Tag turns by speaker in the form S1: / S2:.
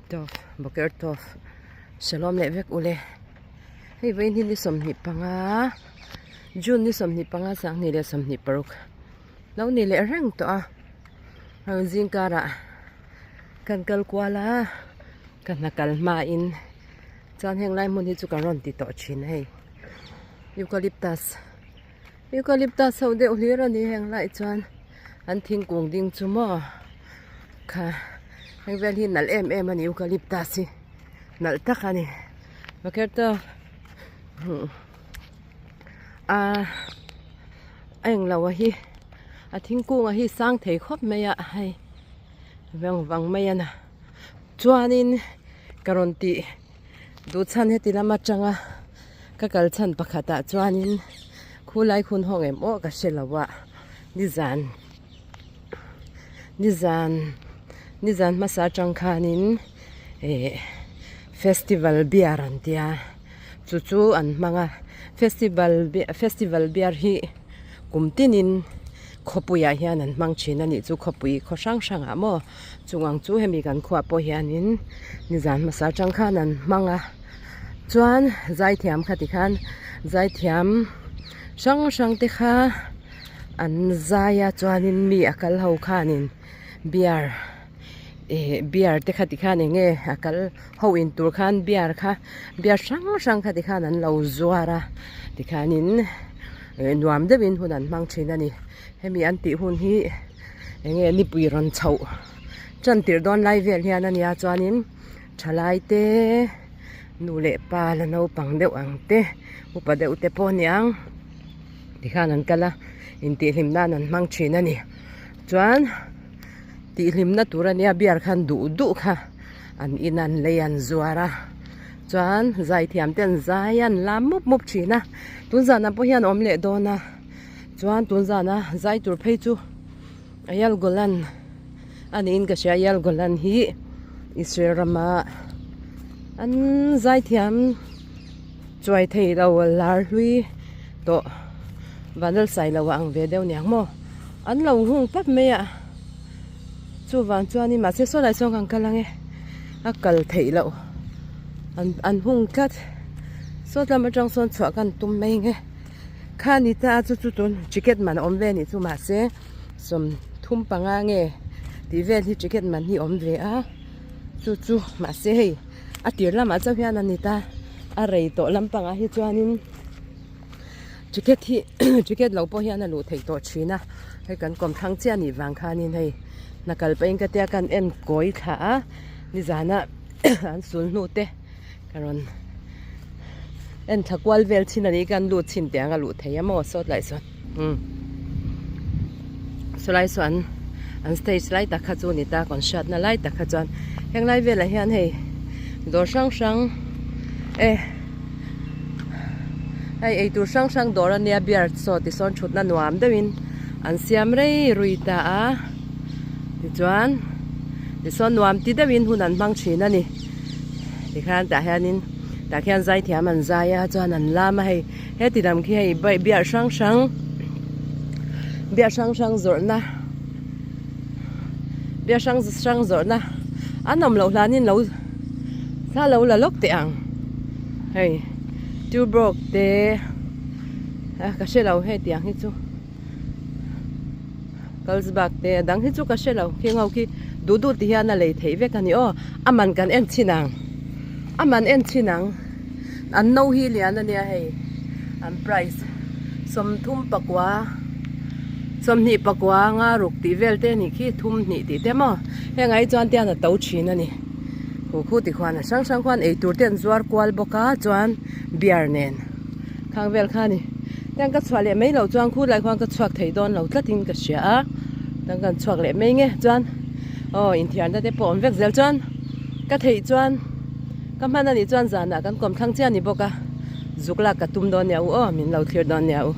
S1: Tawp Boker tawp Shalom leh vek ule hei vawiin hi ni 25 June ni 25 2026 lo ni leh reng tawh a hei zing karah kan kal kual a ka hna kal hmain chuan heng lai hmun hi chu ka rawn ti tawh thin hei eucalyptus eucalyptus ho deuh hlir a ni heng lai chuan an thingkung ding chu maw kha heng vel hi nalh em em a ni eucalyptus hi nalh tak a ni bakherh a a englo a hi a thingkung a hi sang thei khawp mai a hei veng vang mai a na chuanin ka rawn tih duh chhan heti lam atanga ka kal chhan pakhatah chuanin khulai hun hawng em aw ka hre lo a nizan nizan nizan hmasa atang khanin ih festival beer an tia chu chu an hmang a festival festival beer hi kum tinin khawpuiah hian an hmang thin a nih chu khawpui khaw hrang hrangah maw chung ang chu hemi kan khuah pawh hianin nizan hmasa atang khan an hmang a chuan zaithiam kha tikhan zaithiam hrang hrang te kha an zai a chuanin mi a kal ho khanin beer ih beer te kha tikhan eng nge a kal ho in tur khan beer kha beer hrang hrang kha tikhan an lo zuar a tikhanin nuam deuhin hun an hmang thin a ni hemi an tih hun hi eng nge nipui rawn chhoh tan tirh dawn lai vel hian a nia chuanin thalai te nu leh pa la naupang deuh ang te upa deuh te pawh aniang tikhan an kal a intihhlim nan an hmang thin a ni chuan tihhlimna tur ania beer khan duh duh kha an in an lei an zuar a chuan zaithiam te an zai a an lam mup mup thin a tun zanah pawh hian awm leh dawn a chuan tun zana zai tur phei chu Ayal Golan a niin ka hria Ayal Golan hi Israel rama an zaithiam chuai thei lo lar hlui tawh vanlal sai lo a ang ve deuh niang maw an lo hung pap mai a chuvang chuanin mahse saw lai sawn kan kal ang e a kal theih loh an an hung tlat saw lam atang sawn chhuah kan tum mai ang e kha ni ta chu chu tun ticket man a awm ve anih chu mahse 35 nge tih vel hi ticket man hi awm ve a chu chu mahse hei a tir lamah chauh hian a ni ta a rei tawh lampangah hi chuanin ticket hi ticket lo pawh hian a luh theih tawh thin a hei kan kawm thlang chiah anih vang khanin hei hna kal pahin ka tia kan en kawi thla a nizana an sul hnu te ka rawn en thla kual vel chin a ni kan lut chin teh ang a luh thei a maw sawt lai sawn umm sawlai saw an an stage lai tak kha chu a ni ta concert na lai tak kha chuan heng lai velah hian hei dawr hrang hrang e hei eitur hrang hrang dawr a nia beer saw tisawn thutna nuam deuhin an siam rei rui ta a tichuan tisawn nuam ti deuhin hun an hmang thin a ni tikhan tah hianin tah khian zaithiam an zai a chuan an lam a hei heti lam khi hei beer hrang hrang beer hrang hrang zawrhna beer hrang hrang zawrhna an awm loh hlanin lo thla lo la lawk teh ang hei tuborg te a ka hre lo hei tiang hi chu Carlsberg te a dang hi chu ka hre lo khing ho khi duh duh ti hian a lei theih vek a ni aw a man kan en chhin ang a man en chhin ang an no hi lian a nia hei an price 35 24 nga ruk tih vel te a nih khi thum hnih tih te maw heng ah hi chuan te hian a to thin a ni khu khu ti khuan a hrang hrang khuan eitur te an zuar kual bawk a chuan beer nen. Khang vel kha ni. Tiang ka chhuah leh mai loh chuan khu lai khuan ka chhuak thei dawn lo tlatin ka hria a. Tiang kan chhuak leh mai nge chuan aw inthiarna te pawh awm vek zel chuan ka theih chuan ka hman anih chuan zanah kan kawm thlang chiah a ni bawk a. Zuk lak ka tum dawn nia u aw min lo thlir dawn nia u.